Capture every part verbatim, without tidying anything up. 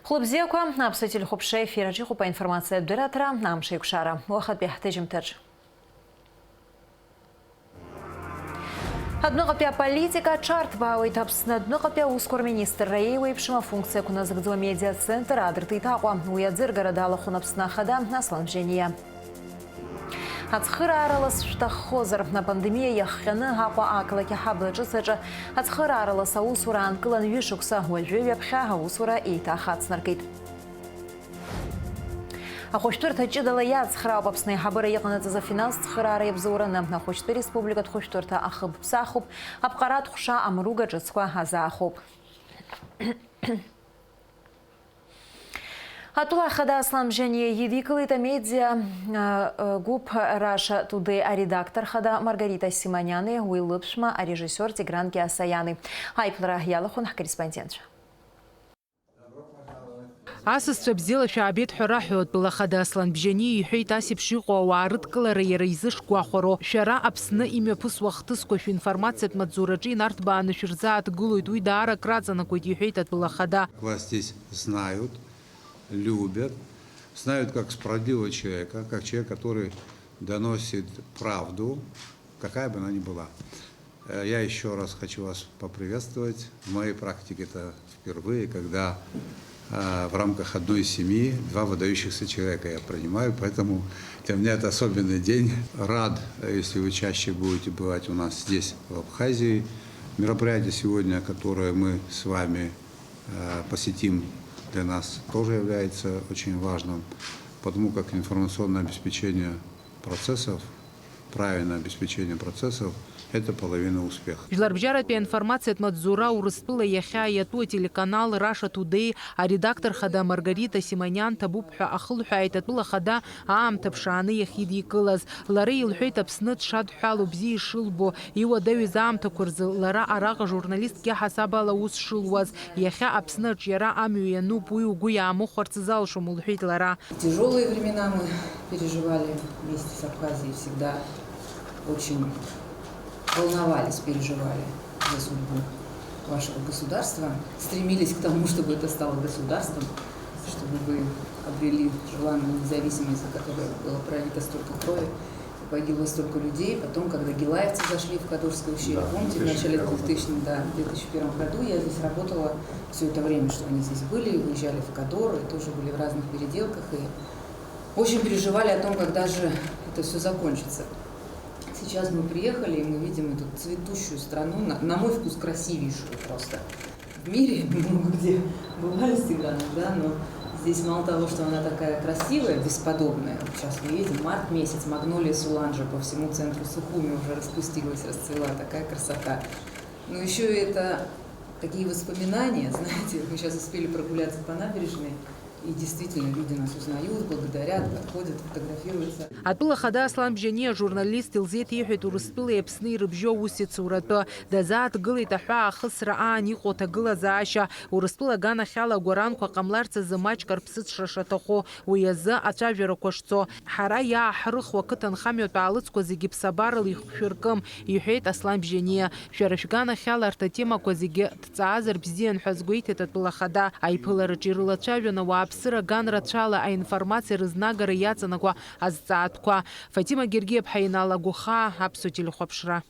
Хәлыбзиақәа, Аԥсуа телехәаԥшра ефираҿ иҟоуп аинформациатә дырраҭара, амш еиқәшара. Уахатәи ҳҭыжьымҭаҿ. Адәныҟатәи аполитика аҽарҭбаауеит. Аԥсны адәныҟатәи аусқәа рминистрра еиуеиԥшым афункциақәа назыгӡо амедиацентр аадыртит Аҟәа. Уи аӡыргара далахәын Аԥсны Ахада Аслан Бжьаниа. Ацхыраарала сшәҭаххозар, апандемиа иахҟьаны Аҟәа ақалақь аҳабла ҿыц аҿы ацхыраарала саусура аанкылан ҩышықәса, уажәы ҩаԥхьа аусура еиҭах ацнаркит. Ахәышәтәырҭа ҷыдала иацхраауп Аԥсны аиҳабыра иҟанаҵаз афинанстә цхыраара иабзоураны. Ахәыҷтәы республикатә хәышәтәырҭа ахыб ԥсахуп, аԥҟаратә ҟәша амруга ҿыцқәа азаахоуп. Атәыла ахада Аслан Бжьаниа идикылеит амедиа, а, а, гәыԥ Russia Today аредактор хада Маргарита Симониани, уи лыԥшәма арежиссиор Тигран Киасаиани. Аиԥылара иалахәын ҳкорреспондентцәа. Асасцәа бзиала шәаабеит ҳәа раҳәо, атәыла ахада Аслан Бжьаниа иҳәеит, ас еиԥш иҟоу ауаа рыдкылара иара изы шгәахәароу. Шәара Аԥсны имҩаԥысуа ахҭысқәа шәинформациатә маҵзураҿы инарҭбааны шәырзааҭгылоит, уи даара акраҵанакуеит, иҳәеит атәыла ахада. Вас здесь знают, любят, знают как справедливого человека, как человека, который доносит правду, какая бы она ни была. Э, я ещё раз хочу вас поприветствовать. В моей практике это впервые, когда, э, в рамках одной семьи два выдающихся человека я принимаю, поэтому для меня это особенный день. Рад, э, если вы чаще будете бывать у нас здесь, в Абхазии. Мероприятие сегодня, которое мы с вами, э, посетим, для нас тоже является очень важным, потому как информационное обеспечение процессов, правильное обеспечение процессов — это половина успеха. Жәларбжьаратәи аинформациатә маҵзура Урыстәыла иахьа иатәу ателеканал Russia Today аредактор хада Маргарита Симониан ҭабуп ҳәа ахылҳәааит атәыла хада аамҭа ԥшааны иахьидикылаз. Лара илҳәеит, Аԥсны дшадҳәало, бзиа ишылбо, иуадаҩыз аамҭақәа рзы лара араҟа журналистк иаҳасаб ала аус шылуаз. Иахьа Аԥсны аҿиара амҩа иануп, уи угәы иаамыхәарц залшом, лҳәеит лара. Тяжёлые времена мы переживали вместе с Абхазией, всегда очень волновались, переживали за судьбу вашего государства, стремились к тому, чтобы это стало государством, чтобы вы обрели желанную независимость, за которую было пролито столько крови, погибло столько людей. Потом, когда гелаевцы зашли в Кадурское ущелье, да, помните, в начале две тысячи первом году, да, в две тысячи первом году я здесь работала всё это время, что они здесь были, уезжали в Кадур, и тоже были в разных переделках, и очень переживали о том, когда же это всё закончится. Сейчас мы приехали, и мы видим эту цветущую страну, на, на мой вкус, красивейшую просто. В мире много где бывали с Тиграном, да, но здесь мало того, что она такая красивая, бесподобная, вот сейчас мы едем, март месяц, магнолия суланджа по всему центру Сухуми уже распустилась, расцвела, такая красота. Но ещё это такие воспоминания, знаете, мы сейчас успели прогуляться по набережной, и действительно люди нас узнают, благодарят, подходят, фотографируются. Атәыла хада Аслан Бжьаниа ажурналист илзеиҭеиҳәеит Урыстәылеи Аԥсни ирыбжьоу аусеицуратәы. Дазааҭгылеит аҳәаахысра аан иҟоу аҭагылазаашьа, Урыстәыла аганахьала агәаранқәа ҟамларц азы маҷк арԥсыҽра шаҭаху, уи азы ацәажәарақәа шцо. Ҳара иааҳрыхуа ақыҭанхамҩатә аалыҵқәа зегьы ԥсабарала ихәшәыркым, иҳәеит Аслан Бжьаниа. Шәара шәганахьала арҭ атемақәа зегьы дҵаазар бзиан ҳәа азгәеиҭеит атәыла хада. Аиԥылараҿы ирылацәажәон ауааԥсыра ган рацәала аинформациа рызнагара иаҵанакуа азҵаатәқәа. Фатима Гергиаԥҳа, Инал Агәхаа, Аԥсуа телехәаԥшра.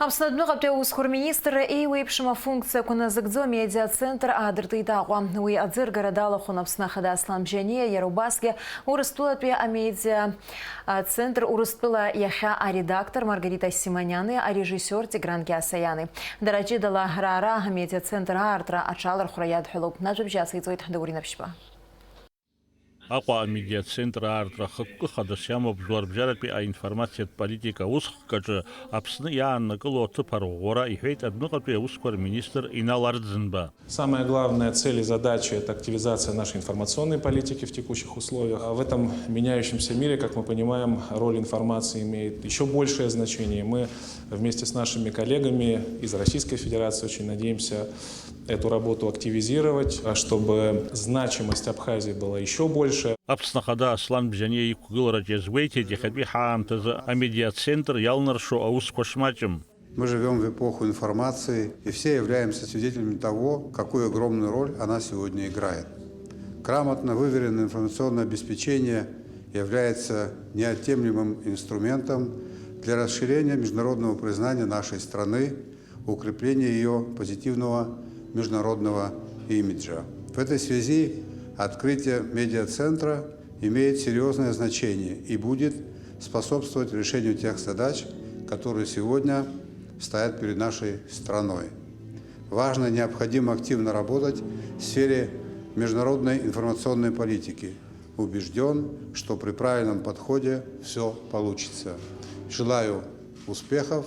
Аԥсны адәныҟатәи аусқәа рминистрра еиуеиԥшым афункциақәа назыгӡо амедиацентр аадыртит Аҟәа. Уи аӡыргара далахәын Аԥсны Ахада Аслан Бжьаниа, иара убасгьы Урыстәылатәи амедиа, а, центр Урыстәыла иахьа аредактор Маргарита Симониани, арежиссиор Тигран Киасаиани. Дара ҷыдала раара амедиацентр аартра аҽалархәра иадҳәалоуп. Ажәабжь ациҵоит Даурен Аԥшьба. Аҟәа амедиацентр аартра хықәкы хадас иамоуп жәларбжьаратәи аинформациатә политика усхк аҿы Аԥсны иааннакыло аҭыԥ арӷәӷәара, иҳәеит адәныҟатәи аусқәа рминистр Инал Арӡынба. Самая главная цель и задача — это активизация нашей информационной политики в текущих условиях. А в этом меняющемся мире, как мы понимаем, роль информации имеет ещё большее значение. Мы вместе с нашими коллегами из Российской Федерации очень надеемся эту работу активизировать, а, чтобы значимость Абхазии была ещё больше. Аԥсны Ахада Аслан Бжьаниа иқәгылараҿ иазгәеиҭеит иахьатәи ҳаамҭазы амедиацентр иалнаршо аусқәа шмаҷым. Мы живём в эпоху информации, и все являемся свидетелями того, какую огромную роль она сегодня играет. Грамотно выверенное информационное обеспечение является неотъемлемым инструментом для расширения международного признания нашей страны, укрепления её позитивного международного имиджа. В этой связи открытие медиацентра имеет серьёзное значение и будет способствовать решению тех задач, которые сегодня стоят перед нашей страной. Важно и необходимо активно работать в сфере международной информационной политики. Убеждён, что при правильном подходе всё получится. Желаю успехов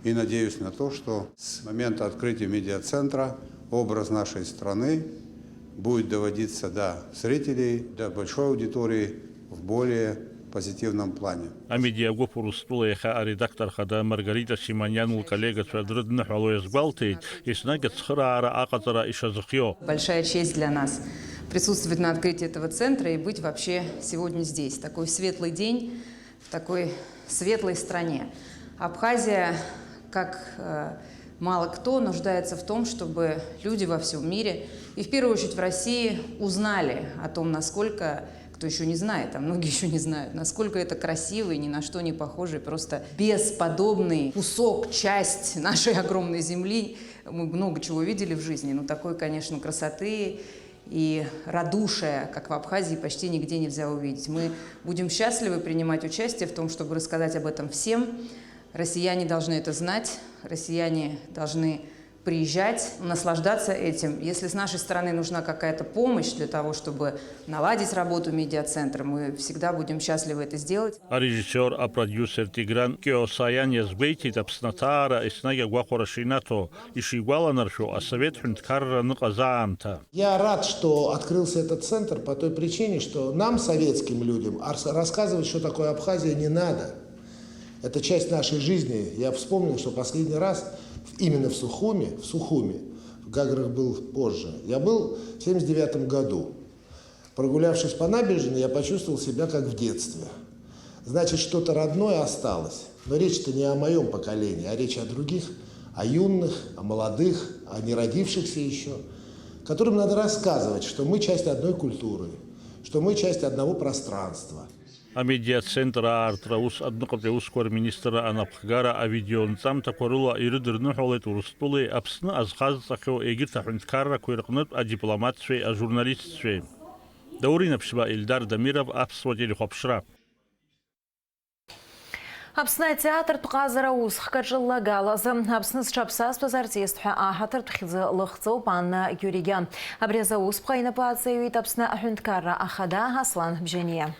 и надеюсь на то, что с момента открытия медиацентра образ нашей страны будет доводиться до зрителей, до большой аудитории в более позитивном плане. Амедиагәыԥ Урыстәыла иахьа аредактор хада Маргарита Симониан лколлегацәа дрыдныҳәало иазгәалҭеит, еснагь ацхыраара аҟаҵара ишазыхио. Большая честь для нас присутствовать на открытии этого центра и быть вообще сегодня здесь, такой светлый день в такой светлой стране. Абхазия, как э, мало кто, нуждается в том, чтобы люди во всём мире, и в первую очередь в России, узнали о том, насколько, кто ещё не знает, а многие ещё не знают, насколько это красивый, ни на что не похожий, просто бесподобный кусок, часть нашей огромной земли. Мы много чего видели в жизни, но такой, конечно, красоты и радушия, как в Абхазии, почти нигде нельзя увидеть. Мы будем счастливы принимать участие в том, чтобы рассказать об этом всем. Россияне должны это знать, россияне должны приезжать, наслаждаться этим. Если с нашей стороны нужна какая-то помощь для того, чтобы наладить работу медиацентра, мы всегда будем счастливы это сделать. Арежиссиор, апродиусер Тигран Киосаян иазгәеиҭеит, Аԥсны аҭаара еснагь агәахәара шинаҭо, ишигәаланаршәо асовет ҳәынҭқарра аныҟаз аамҭа. Я рад, что открылся этот центр по той причине, что нам, советским людям, арс- рассказывать, что такое Абхазия, не надо. Это часть нашей жизни. Я вспомнил, что последний раз в- именно в Сухуми, в Сухуми, в Гаграх был позже, я был в семьдесят девятом году. Прогулявшись по набережной, я почувствовал себя как в детстве. Значит, что-то родное осталось. Но речь-то не о моём поколении, а речь о других, о юных, о молодых, о не родившихся ещё, которым надо рассказывать, что мы часть одной культуры, что мы часть одного пространства. Амедиацентр аартра аус адәныҟатәи аусқәа рминистрра анапхгара авидеонҵамҭақәа рыла ирыдырныҳәалеит Урыстәылеи Аԥсны азхазҵахьоу егьырҭ аҳәынҭқаррақәеи рҟнытә адипломатцәеи ажурналистцәеи. Даур Инаԥшьба, Ельдар Дамиров, Аԥсуа телехәаԥшра. Аԥсны атеатртә ҟазара аус хкаҿы ллагалазы Аԥсны зҽаԥсазтәыз артист ҳәа аҳаҭыртә хьӡы лыхҵоуп Анна Гиоригиа. Абри азы аусԥҟа инапы аҵаҩит Аԥсны аҳәынҭқарра ахада Аслан Бжьаниа.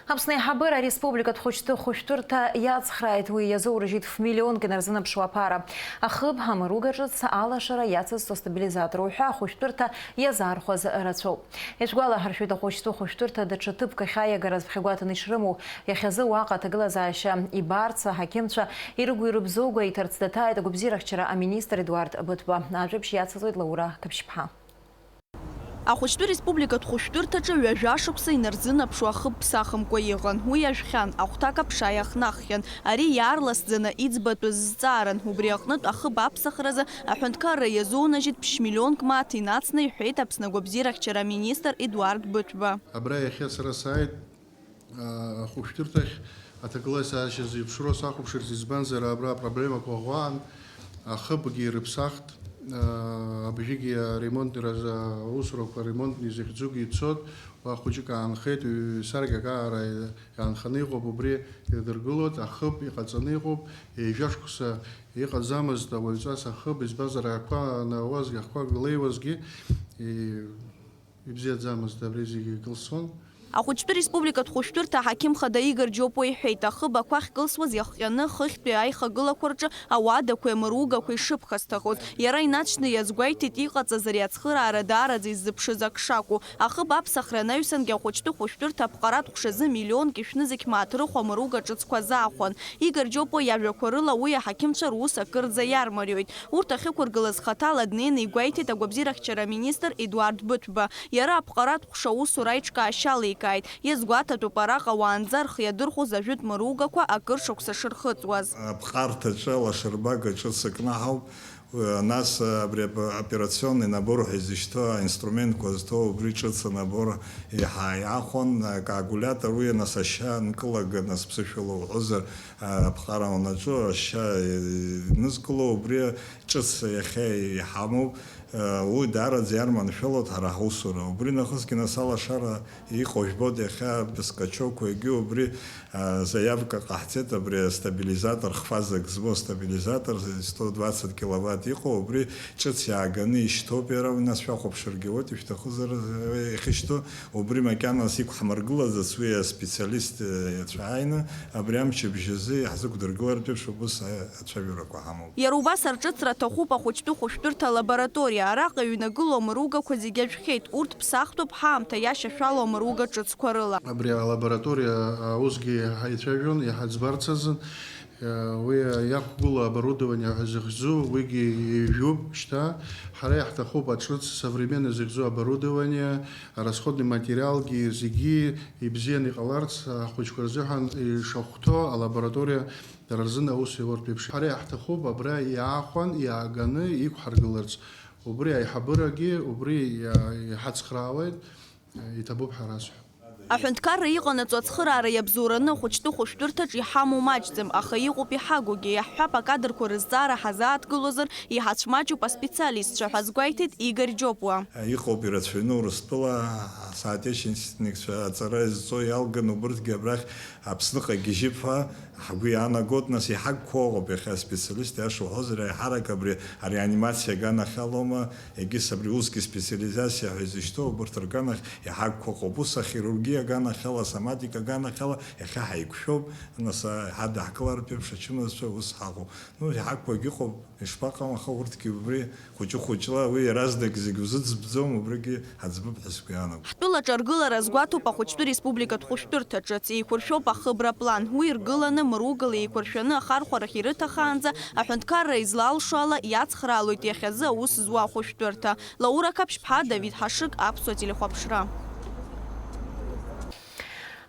Аԥсны аиҳабыра ареспубликатә хәыҷтәы хәышәтәырҭа иацхрааит, уи иазоурыжьит ф-миллионк инарзынаԥшуа аԥара. Ахыб амыруга ҿыц алашара иацызҵо астабилизатор уҳәа ахәышәтәырҭа иазаархәаз рацәоуп. Ишәгәалаҳаршәоит, ахәыҷтәы хәышәтәырҭа даҽа ҭыԥк ахь аиагара азԥхьагәаҭаны ишрымоу, иахьазы уаҟа аҭагылазаашьа ибарц аҳақьымцәа ирыгу-ирыбзоугәа иҭарцдаҭааит агәабзиарахьчара аминистр Едуард Быҭәба. Ажәабжь иацҵоит Лаура Қаԥшьԥҳа. Ахәыҷтәы республикатә хәышәтәырҭаҿы ҩажәа шықәса инарзынаԥшуа ахыб ԥсахымкәа иҟан. Уи ажәхьан, ахәҭак аԥша иахнаххьан. Ари иаарласӡаны иӡбатәыз зҵааран. Убри аҟнытә ахыб аԥсахразы аҳәынҭқарра иазунажьит ԥшь-миллионк мааҭ инацны, иҳәеит Аԥсны агәабзиарахьчара аминистр Едуард Быҭәба. Абра иахьа сара сааит, ахәышәтәырҭахь аҭагылазаашьа зеиԥшроу сахәаԥшырц, избанзар, абра апроблемақәа ӷәӷәан, ахыбгьы ирыԥсахт, абжьыгьы аремонтни раз-, аусурақәа ремонтни захьӡугьы ицот, уа хәыҷык аанхеит, ҩ-саркьак аара иаанханы иҟоуп, убри ирдыргылоит, ахыб иҟаҵаны иҟоуп, ҩажәа шықәса иҟаӡамызт ауаҩҵас ахыб, избанзар, ақәа анауазгьы, ахқәа леиуазгьы, и-, Ибзиаӡамызт, абри зегьы кылсон. Ахәыҷтәы республикатә хәышәтәырҭа аҳақьым хада Игор Џьопуа иҳәеит, ахыб ақәа ахькылсуаз иахҟьаны хыхьтәи аихагылақәа рҿы ауадақәеи амыругақәеи шыԥхасҭахоз. Иара инаҵшьны иазгәеиҭеит, иҟаҵаз ари ацхыраара даараӡа иззыԥшыз ак шакәу. Ахыб аԥсахра анаҩсангьы ахәыҷтәы хәышәтәырҭа аԥҟаратә ҟәшазы миллионк ишәны зқь мааҭ рыхә амыруга ҿыцқәа азаахәан. Игор Џьопуа иажәақәа рыла уи аҳақьымцәа рус акырӡа иармариоит. Урҭ ахьықәыргылаз хаҭала днеины игәеиҭеит агәабзиарахьчара аминистр Едуард Быҭәба. Иара аԥҟаратә ҟәша аусура аиҿкаашьала ик-, иазгәаҭатәуп араҟа уаанӡа рхы иадырхәоз ажәытә мыругақәа акыр шықәса шырхыҵуаз. Аԥҟарҭаҿы алашарбага ҿыц акнаҳауп. Нас абри ап-, операционный набор ҳәа изышьҭоу аинструментқәа зҭоу убри ҿыц анабор иаҳа иаахәон. Акоагулиатор уи нас ашьа нкылаган, нас ԥсышәала уҳәозар, аԥҟара уанаҿу ашьа инызкыло убри ҿыц иахьа иҳамоуп. Уи даараӡа иарманшәалоит ҳара ҳусура. Убри нахысгьы нас алашара иҟоу жәбоит, иахьа скачокқәа егьи убри, а, заявка ҟаҳҵеит, абри астабилизатор, хфазак змоу астабилизатор, сто двадцать киловатт иҟоу, убри ҿыц иааганы ишьҭоуп иара, уи нас шәахәаԥшыргьы ауеит, ишәҭахызар, э, иахьышьҭоу, убри макьанас иқәҳмыргылаӡац, уи аспециалист, э, иацәааины, абри амчыбжь азы иаҳзықәдыргылартә еиԥш убыс, э, ацәажәарақәа ҳамоуп. Иара убас арҿыцра аҭахуп ахәыҷтәы хәышәтәырҭа алабораториа. Араҟа иҩнагылоу амыругақәа зегьы ажәхьеит, урҭ ԥсахтәуп, ҳаамҭа иашьашәалоу амыруга ҿыцқәа рыла. Абри алабораториа аусгьы ҳаицәажәон, иҳаӡбарц азын. Уи иақәгылоу оборудование ҳәа зыхьӡу, уигьы ижәуп шьҭа. Ҳара иаҳҭахуп аҿыц современный зыхьӡу оборудование, расходный материалгьы зегьы ибзианы иҟаларц, ахәыҷқәа рзыҳәан ишахәҭоу алабораториа дара рзын аус иауартә еиԥш. Ҳара иаҳҭахуп абра иаахәан, иааганы иқәҳаргыларц. Убри аиҳабырагьы убри иа-, иҳацхраауеит, иҭабуп ҳәа расҳәап. Аҳәынҭқарра иҟанаҵо ацхыраара иабзоураны ахәыҷтәы хәышәтәырҭаҿ иҳамоу маҷӡам, аха иҟоуп иҳагугьы. Иаҳҳәап, акадрқәа рызҵаара ҳазааҭгылозар, иҳацәмаҷуп аспециалистцәа ҳәа азгәеиҭеит Игорь Џьопуа. Иҟоуп ирацәаҩны Урыстәыла асоотечественникцәа аҵара зҵо иалган, убырҭгьы абрахь Аԥсныҟа гьежьып ҳәа ҳгәы иаанагоит, нас иҳагқәоу ыҟоуп иахьа аспециалист, иаша уҳәозар, аиҳарак абри ареанимациа аганахьалоума, егьыс абри усгьы специализациа ҳәа изышьҭоу убырҭ рганахь иҳагқәа ыҟоуп, ус ахирургиа аганахьала, асоматика аганахьала иахьа ҳаиқәшәоуп, нас ҳадаҳкылартә еиԥш ачымазцәа ус ҳаҟоуп. Ну, иҳагқәагь ыҟоуп, ишԥаҟам, аха урҭгьы убри хәыҷы-хәыҷла уи иаразнак зегь узыӡбӡом, убригьы ҳаӡбып ҳәа сгәы иаанагоит. Ҳтәыла ҿаргылара азгәаҭоуп ахәыҷтәы республикатә хәышәтәырҭаҿыц. Еиқәыршәоуп ахыбра аплан. Уи иргыланы, мыругала еиқәыршәаны ахархәарахь ирыҭахаанӡа, аҳәынҭқарра излалшо ала, иацхраалоит иахьазы аус зуа ахәышәтәырҭа. Лаура Қаԥшьԥҳа, Давид Ҳашыг, Аԥсуа телехәаԥшра.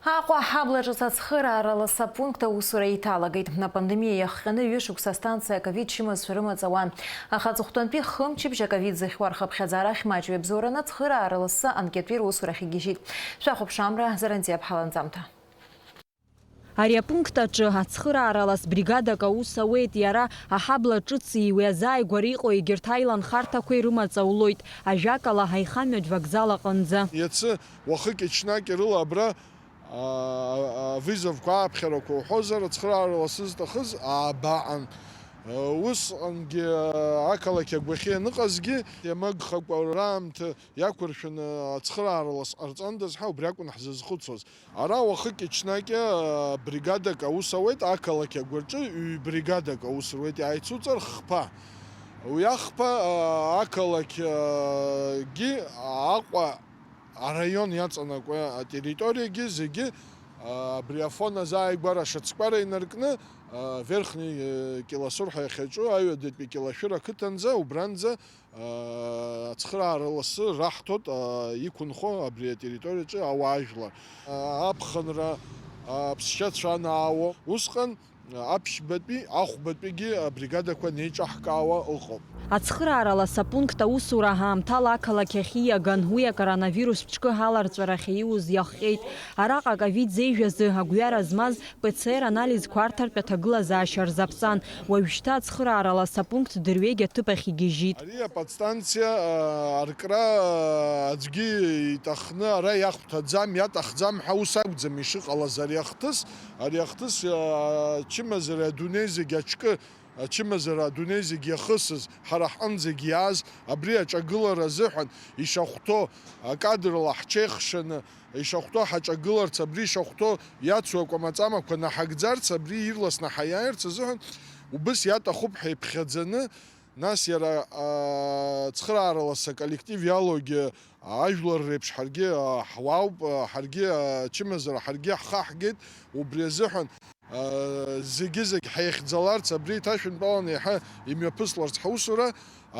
Аҟәа аҳабла ҿыц ацхыраара ласа пункт аусура еиҭалагеит. Апандемиа иахҟьаны ҩышықәса астанциа аковид чымазцәа рымаҵ ауан. Аха аҵыхәтәантәи хымчыбжь аковид зыхьуа рхыԥхьаӡара ахь маҷҩы иабзоураны ацхыраара ласы анкьатәи русурахь игьежьит. Шәахәаԥш амра, Зарандиа ԥҳа ланҵамҭа. Ари апункт аҿы ацхыраара лас бригадак аус ауеит, иара аҳабла ҿыци уи азааигәара иҟоу егьырҭ аиланхарҭақәеи рымаҵ аулоит, ажәакала, ҳаихамҩатә вокзал аҟынӡа. Иацы уахыки-ҽнаки рыла абра, а, а, авызовқәа, ааԥхьарақәа уҳәозар, ацхыраара ласы зҭахыз аабаҟан. Усҟангьы, а, ақалақь агәахьы ианыҟазгьы, иамагхакәа раамҭа иақәыршәаны ацхыраара лас ҟарҵандаз ҳәа убри акәын ҳзызхәыцуаз. Ара уахыки-ҽнаки, а, бригадак аус ауеит ақалақь агәаҿы, ҩ-бригадак аус руеит, иааицуҵар хԥа. Уи ахԥа, а, ақалақь, а, гьы Аҟәа араион иаҵанакуа атерриториагьы зегьы, а, абри Афон азааигәара ашацкәара инаркны, а, Верхний, э, Кьыласур ҳәа иахьаҿу аҩадатәи Кьылашәыр ақыҭанӡа, убранӡа, а, ацхыраара ласы раҳҭоит, а, иқәынхо абри атерриториаҿы ауаажәлар. А, аԥхынра, а, аԥсшьацәа анаауо, усҟан аԥшьбатәи, ахәбатәигьы абригадақәа неиҿаҳкаауа ыҟоуп. Ацхыраара лас апункт аусура аамҭала ақалақь ахь ииаган, уи акоронавирус ҿкы аларҵәарахь ииуз иахҟьеит. Араҟа аковид зеижәазы агәҩара змаз П Ц Р анализқәа арҭартә аҭагылазаашьа рзаԥҵан. Уажәшьҭа ацхыраара лас апункт дырҩегь аҭыԥ ахь игьежьит. Ари аподстанциа, а, аркра, а, аӡәгьы иҭахны ара иахәҭаӡам, иаҭахӡам ҳәа ус акәӡам ишыҟалаз ари ахҭыс. Ари ахҭыс, а, ачымазара адунеи зегь аҿкы, ачымазара адунеи зегь иахысыз, ҳара ҳҟынӡагь иааз, абри аҿагылара азыҳәан ишахәҭоу, акадрла ҳҽеихшаны, ишахәҭоу ҳаҿагыларц, абри ишахәҭоу иацу акәамаҵамақәа наҳагӡарц, абри ирласны ҳаиааирц азыҳәан убыс иаҭахуп ҳәа иԥхьаӡаны, нас иара, а, цхыраара лас аколлектив иалоугьы ажәлар реиԥш ҳаргьы, а, ҳуаауп, а, ҳаргьы, а, ачымазара ҳаргьы ҳхаҳгеит, убри азыҳәан. Зегьы-зегь ҳаихьӡаларц, абри иҭашәынтәаланы еиҳа имҩаԥысларц ҳусура,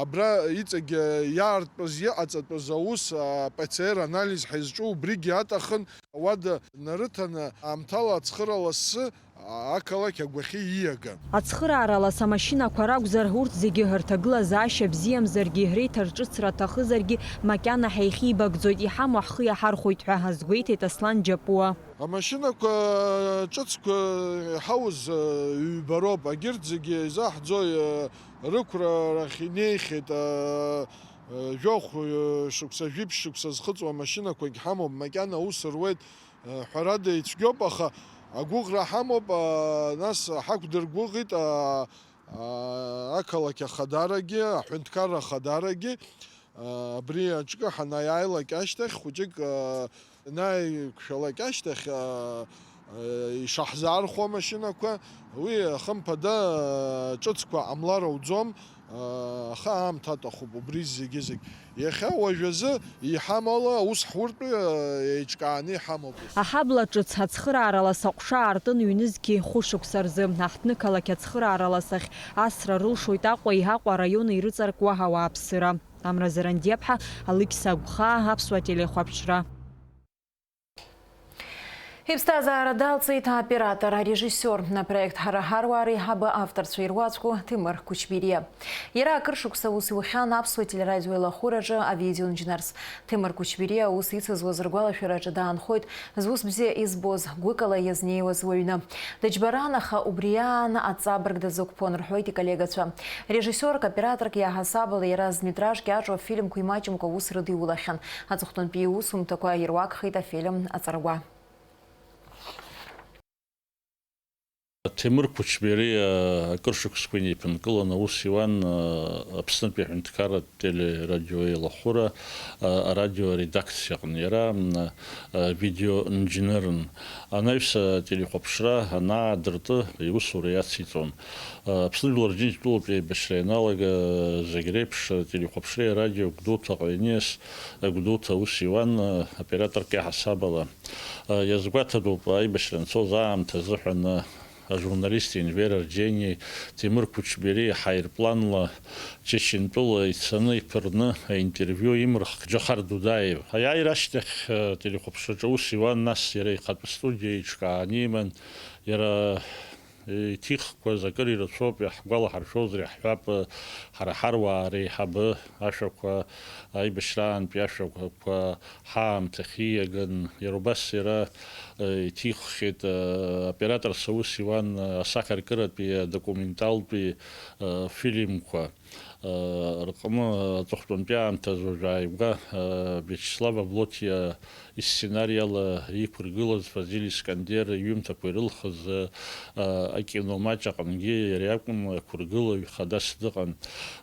абра иҵегь иаарттәыз, иҟаҵатәыз аус, а, П Ц Р анализ ҳаизҿу убригьы аҭахын, ауада нарыҭаны аамҭала ацхыраара лассы, а, ақалақь агәахьы ииаган. Ацхыраара лас амашьынақәа ракәзар, урҭ зегьы рҭагылазаашьа бзиамзаргьы, реиҭарҿыцра аҭахызаргьы, макьана ҳаихибагӡоит, иҳамоу ҳхы иаҳархәоит ҳәа азгәеиҭеит Аслан Џьапуа. Амашьынақәа ҿыцқәа иҳауз, э, ҩба роуп. Агьырҭ зегьы изаҳӡои, э, рықәра рахь инеихьеит, э, э, жәохә, э, шықәса, жәиԥшь шықәса зхыҵуа амашьынақәагь ҳамоуп, макьана аус руеит, э, ҳәарада ицәгьоуп, аха агәыӷра ҳамоуп, э, нас ҳақәдыргәыӷит, э, э, ақалақь ахадарагьы, аҳәынҭқарра ахадарагьы. Абри аҿкы ҳанааилак ашьҭахь, хәыҷык, а, ианааиқәшәалак ашьҭахь, а, а, ишаҳзаархәо амашьынақәа, уи, хымԥада, а, ҿыцқәа ҟамлар ауӡом, а, аха аамҭа аҭахуп убри зегьы-зегь. Иахьа уажәазы иҳамоу ала аус ҳуртәы, а, еиҿкааны иҳамоуп ус. Аҳабла ҿыц ацхыраара лас аҟәша аартын ҩнызқьи хәышықәса рзы. Аҳҭнықалақь ацхыраара лас ахь асра рылшоит Аҟәеи Аҟәа араиони ирыҵаркуа ауааԥсыра. Амра Зарандиаԥҳа, Алықьса Агәхаа, Аԥсуа телехәаԥшра. Иԥсҭазаара далҵит аоператор, арежиссиор, апроект Ҳара ҳаруаа реиҳабы авторцәа ируаӡәку Ҭемыр Кучбериа. Иара акыр шықәса ус иухьан Аԥсуа телерадио еилахәыраҿы авидеоинженерс. Ҭемыр Кучбериа аус ицызуаз ргәалашәараҿы даанхоит зус бзиа избоз, гәыкала иазнеиуаз уаҩны. Дыџьбаран, аха убри аан аҵабырг дазықәԥон, рҳәоит иколлегацәа. Режиссиорк, операторк иаҳасабала иара зметраж кьаҿу афильмқәа имаҷымкәа аус рыдиулахьан. Аҵыхәтәантәи иусумҭақәа ируакхеит афильм аҵаргәа. Ҭемыр Кучбериа акыр шықәсқәа инеиԥынкыланы аус иуан, а, Аԥснытәи аҳәынҭқарратә телерадиоеилахәыра, а, арадиоредакциа аҟны. Иара, м, а, видеоинженерын. Анаҩс ателехәаԥшра анаадырты, иусура иациҵон. А, Аԥсны Жәлар Џьынџьтәылатәи аибашьра ианалага, зегь реиԥш, ателехәаԥшреи арадио Гәдоуҭаҟа ианиас, Гәдоуҭа аус иуан, а, операторк иаҳасабала. Иазгәаҭатәуп, аибашьра анцоз аамҭа азыҳәан ажурналист Енвер Арџьениеи Ҭемыр Кучбериеи ҳаирпланла Чечентәыла ицаны иԥырны аинтервиу имырхк Џьохар Дудаев. Аиааира ашьҭахь, ателехәаԥшраҿы аус иуан, нас иара ихатә студиа еиҿкааны иман. Иара иҭихқәаз акыр ирацәоуп, иаҳгәалаҳаршәозар иаҳҳәап, ҳара ҳаруаа реиҳабы ашәақәа, аибашьраантәи ашәақәа ҳаамҭахь ииаган, иара убас иара, э, иҭиххьеит, э, операторс аус иуан, э, асахьаркыратәи, адокументалтәи, э, фильмқәа, э, рҟны аҵыхәтәантәи аамҭазы уажә ааигәа, э, Виачеслав Аблотиа исценариала иқәыргылаз Фазиль Искандер иҩымҭақәа ирылхыз, а, акино маҷ аҟынгьы иара иакәын ақәыргылаҩ хадас дыҟан.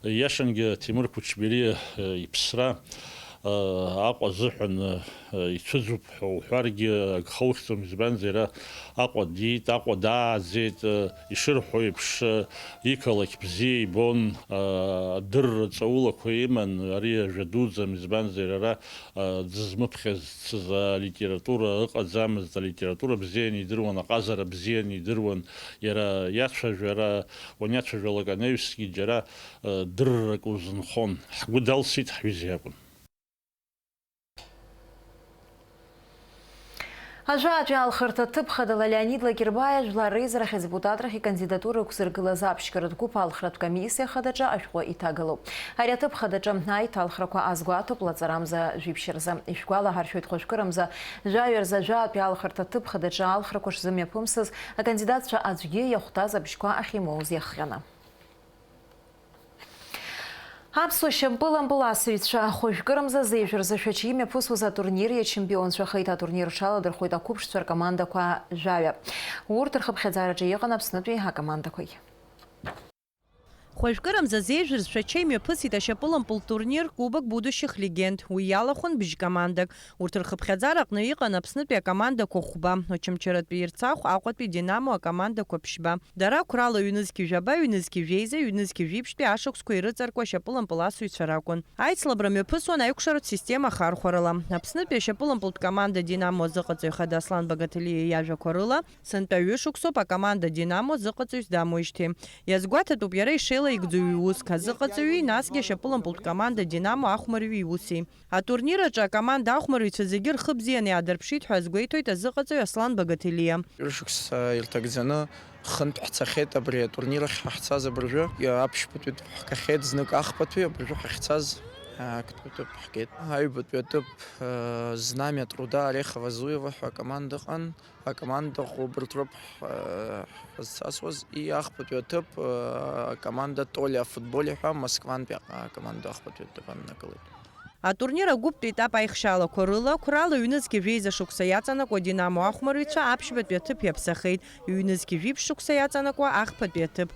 Иашангьы Ҭемыр Кучбериа, а, иԥсра, а, Аҟәа азыҳәан, а, ицәыӡуп ҳәа уҳәаргьы агха ухьӡом, избанзар иара Аҟәа диит, Аҟәа дааӡеит, а, ишырҳәо еиԥш, а, иқалақь бзиа ибон, а, адырра ҵаулақәа иман, ари ажәа дуӡӡам, избанзар иара дзызмыԥхьаӡацыз алитература ыҟаӡамызт, алитература бзианы идыруан, аҟазара бзианы идыруан, иара иацәажәара, уаниацәажәалак анаҩсгьы џьара, э, дыррак узынхон. Ҳгәы далсит ҳҩыза иакәын. Ажәаатәи алхырҭа ҭыԥ хадала Леонид Лакербаиа Жәлар реизарахь адепутатрахь икандидатура ықәзыргылаз аԥшьгаратә гәыԥ алхратә комиссиа хадаҿы ашәҟәы иҭагалоуп. Ари аҭыԥ хадаҿы аиҭалхрақәа азгәаҭоуп лаҵарамза жәиԥшь рзы. Ишәгәалаҳаршәоит, хәажәкырамза жәаҩа рзы ажәаатәи алхырҭа ҭыԥ хадаҿы алхрақәа шзымҩаԥымсыз, акандидатцәа аӡәгьы иахәҭаз абжьқәа ахьимоуз иахҟьаны. Аԥсуа шьапылампыл асыҩцәа хәажәкырамза зеижә рзы Шәача имҩаԥысуаз атурнир иачемпионцәахеит. Атурнир рҽаладырхәит ақәыԥшцәа ркомандақәа жәаҩа. Урҭ рхыԥхьаӡараҿы иҟан Аԥснытәи акомандақәагь. Хәажәкырамза зеижәыр зшәача имҩаԥысит ашьапылампылтә турнир Кубок будущих легенд. Уи иалахәын бжь командак. Урҭ рхыԥхьаӡара аҟны иҟан Аԥснытәи акомандақәа хәба, Очамчыратәи Ерцахә, Аҟәатәи Динамо акомандақәа ԥшьба. Дара қәрала ҩнызқьи жәаба, ҩнызқьи жәеиза, ҩнызқьи жәиԥшьтәи ашықәсқәа ирыҵаркуа ашьапылампыл асыҩцәа ракәын. Аицлабра мҩаԥысуан аиқәшаратә система ахархәарала. Аԥснытәи ашьапылампылтә команда Динамо азыҟаҵаҩ хада Аслан Багаҭелиа иажәақәа рыла, сынтәа ҩышықәсоуп акоманда Динамо зыҟаҵаҩс дамоижьҭеи. Иазгәаҭатәуп, иара ишеилаигӡо иуск азыҟаҵаҩи, насгьы ашьапылампылтә команда Динамо ахәмарҩы иуси. Атурнир аҿы акоманда ахәмарҩцәа зегьы рхы бзианы иаадырԥшит ҳәа азгәеиҭоит азыҟаҵаҩ Аслан Багаҭелиа. Ҩышықәса ирҭагӡаны хынтә ҳцахьеит абри атурнир ахь ҳахьцаз абыржәы. Аԥшьбатәи ҭыԥ ҳгахьеит, знык ахԥатәи, абыржәы ҳахьцаз актәи ҭыԥ ҳгеит. Аҩбатәи аҭыԥ, э, Знамя труда Орехова-Зуева ҳәа акоманда ыҟан. Акоманда ӷәыбырҭ роуп ҳ-, ҳазцасуаз, и ахԥатәи аҭыԥ, э, акоманда Толя о футболе ҳәа Москвантәи акоманда ахԥатәи аҭыԥ аннакылеит. Атурнир агәыптә етап аихшьаалақәа рыла, қәрала ҩнызқьи жәеиза шықәса иаҵанакуа Динамо ахәмарҩцәа аԥшьбатәи аҭыԥ иаԥсахеит, ҩнызқьи жәиԥшь шықәса иаҵанакуа ахԥатәи аҭыԥ.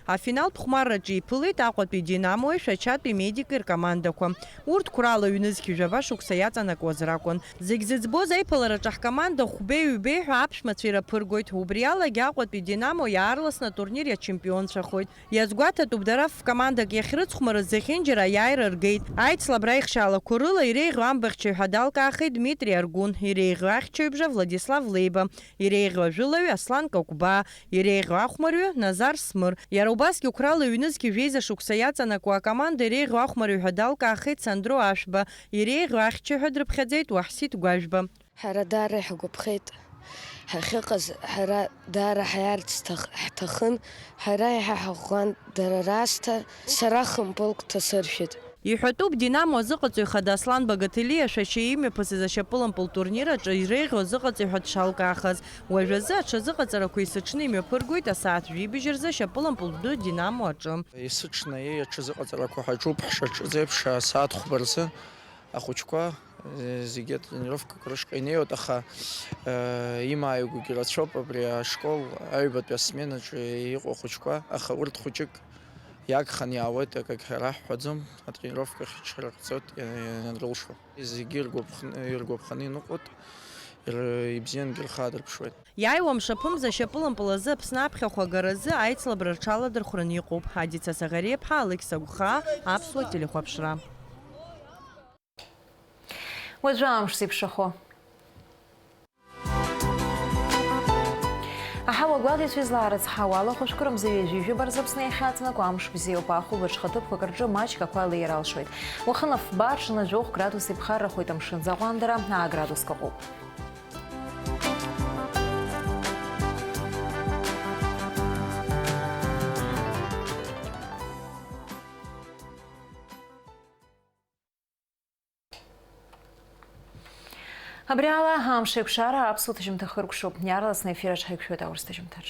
Афиналтә хәмарраҿы иԥылеит Аҟәатәи Динамо-и Шәачатәи Медик-и ркомандақәа. Урҭ қәрала ҩнызқьи жәаба шықәса иаҵанакуаз ракәын. Зегь зыӡбоз аиԥылараҿы ҳкоманда хәбеи-ҩбеи ҳәа аԥшәмацәа ираԥыргоит. Убри алагьы Аҟәатәи Динамо иаарласны атурнир иачемпионцәахоит. Иазгәаҭатәуп, дара ф-командак иахьрыцхәмарыз зехьынџьара аиааира ргеит. Аицлабра аихшьаалақәа рыла иреиӷьу амбахьчаҩ ҳәа далкаахеит Дмитри Аргәын, иреиӷьу ахьчаҩбжа Владислав Леиба, иреиӷьу ажәылаҩ Аслан Какәбаа, иреиӷьу ахәмарҩы Назар Смыр. Иара убасгьы қәрала ҩнызқьи жәеиза шықәса иаҵанакуа акоманда иреиӷьу ахәмарҩы ҳәа далкаахеит Сандро Ашәба, иреиӷьу ахьчаҩ ҳәа дрыԥхьаӡеит Уаҳсиҭ Гәажәба. Ҳара даара иҳгәаԥхеит. Ҳахьыҟаз ҳара даара ҳаиаарц ҭах-, ҳҭахын. Ҳара иаҳа ҳаӷәӷәан, дара раасҭа сара хымпылк ҭасыршәит. Иҳәатәуп, Динамо азыҟаҵаҩ хада Аслан Багаҭелиа Шәача имҩаԥысыз ашьапылампыл турнир аҿы иреиӷьу азыҟаҵаҩ ҳәа дшалкаахаз. Уажәазы аҽазыҟаҵарақәа есыҽны имҩаԥыргоит асааҭ жәибжь рзы ашьапылампылтә ду Динамо аҿы. Есыҽны, еи, аҽазыҟаҵарақәа ҳаҿуп, ҳшаҿыз еиԥш, асааҭ хәба рзы. Ахәыҷқәа, э, зегьы атренировкақәа рышҟа инеиуеит, аха, э, имааигәагьы рацәоуп абри ашкол аҩбатәи асменаҿы иҟоу ахәыҷқәа, аха урҭ хәыҷык иагханы иаауеит, акагь ҳара ҳҳәаӡом, атренировкахь иҽрыхҵоит, э, ианрылшо. Зегьы иргәаԥхны, иргәаԥханы иныҟәоит, ир-, ибзиангьы рхы аадырԥшуеит. Иааиуа мшаԥымза ашьапылампыл азы Аԥсны аԥхьахә агаразы аицлабра рҽаладырхәраны иҟоуп. Адица Саӷариаԥҳа, Алықьса Гәхаа, Аԥсуа телехәаԥшра. Уажәы амш зеиԥшрахо. Аҳауа гәаҭеицәа излаарыцҳауа, алахәашәқәа рымза ҩажәи жәаба рзы Аԥсны иахьаҵанакуа амш бзиоуп, ахәылбыҽха ҭыԥқәак рҿы маҷк ақәа леир алшоит. Уахынла фба, аҽны жәохә градус иԥхаррахоит, амшын аӡы аҟәандара аа градуск ыҟоуп. Абри ала амш еиқәшара аԥсуа ҭыжьымҭа хыркәшоуп. Иаарласны аефир аҿы ҳаиқәшәоит аурыс ҭыжьымҭаҿ.